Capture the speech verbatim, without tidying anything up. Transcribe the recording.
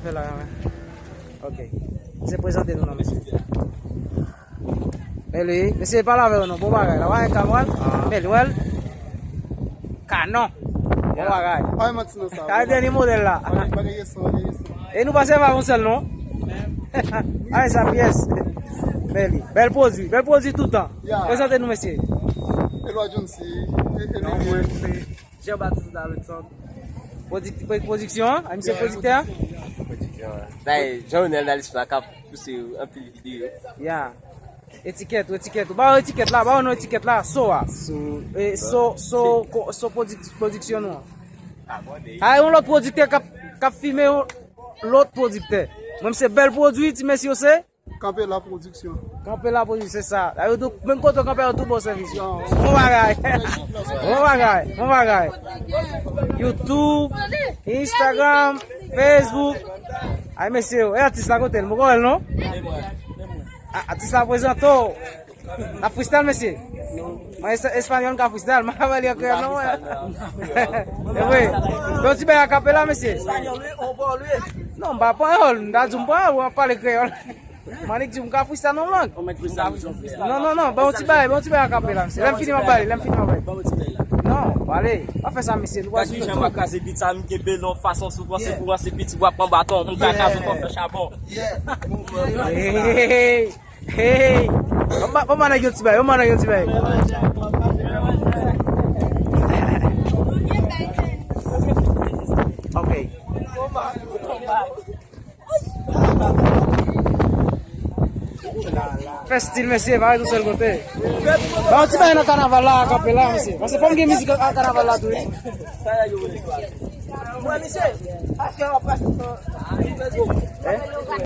Fè la, men. Ok. Se prezante nou non, mesye. Men li, mesye, pale avè yo non, bon bagay la. Wè, kamwèl? Men li, wè l. Kanon. Bon bagay. Pa manti nan sa. Kay dènye modèl la. Bagay, bagay, yes, bagay, yes. E nou pase pa yon sèl non. Ay, sa pyès. Men li. Bèl pwodui. Bèl pwodui toutan. Yeah. Prezante nou, mesye. Elwa Johnson. E, e, Non, mwen se Jean Baptiste Davidson. Pwodik-, pwodiksyon an? A, misye pwodiktè a? Pwodiksyon an. Dayè, Jean Renel Dalisma k ap pouse anpil videyo. Ya. Etikèt, etikèt. Ba yo etikèt la, ba yo non etikèt la, so a. So, e, so, so, ko-, so pwodik-, pwodiksyon nou an. A, yon lòt pwodiktè k ap, k ap filme yon lòt pwodiktè. Mwen, se bèl pwodui, ti mesye yo se? Kanpe la pwodiksyon. Kanpe la pwodiksyon, se sa. La, yo tou, menm kote w kanpe, yo tou ba w sèvis. Bon bagay. Bon bagay, bon bagay. YouTube, Instagram, Facebook. Ay, mesye yo. E atis la kote l? Mwen konn wè l, non? A, atis la prezante w. N ap freestyle, mesye? Mwen es-, espanyòl, m ka freestyle. Mwen ka pale an kreyòl, non, mwen. E vre. Bon, ti bagay a kapela, mesye. Non, m pa panyòl. M ta di w m panyòl, w ap pale kreyòl. Manik di m ka freestyle nan lang. Ou mèt freestyle, jan freestyle. Non, non, non, ban yon ti bagay, ban yon ti bagay a kapela, mesye. Lè m fini, m ap pale, lè m fini, m ap pale. Ban yon ti bagay la. Non, pale. Pa fè sa, mesye. Nou pa sou YouTube. Gad kijan m ap kraze beat sa, m kenbe l yon fason sou pase pou ranse piti w ap pran baton. M ta kazo fò fè chabon. Hey, hey, hey. Ban m ba-, ban m ba nèg yon ti bagay, ban m ba nèg yon ti bagay. Ok. Fè stil, mesye, pa ret yon sèl kote. Ba yon ti bagay nan kanaval la, akapela, mesye. Paske fò m gen mizik a kanaval la tou, wi. Mwen, misye, afè w ap pase nan Facebook.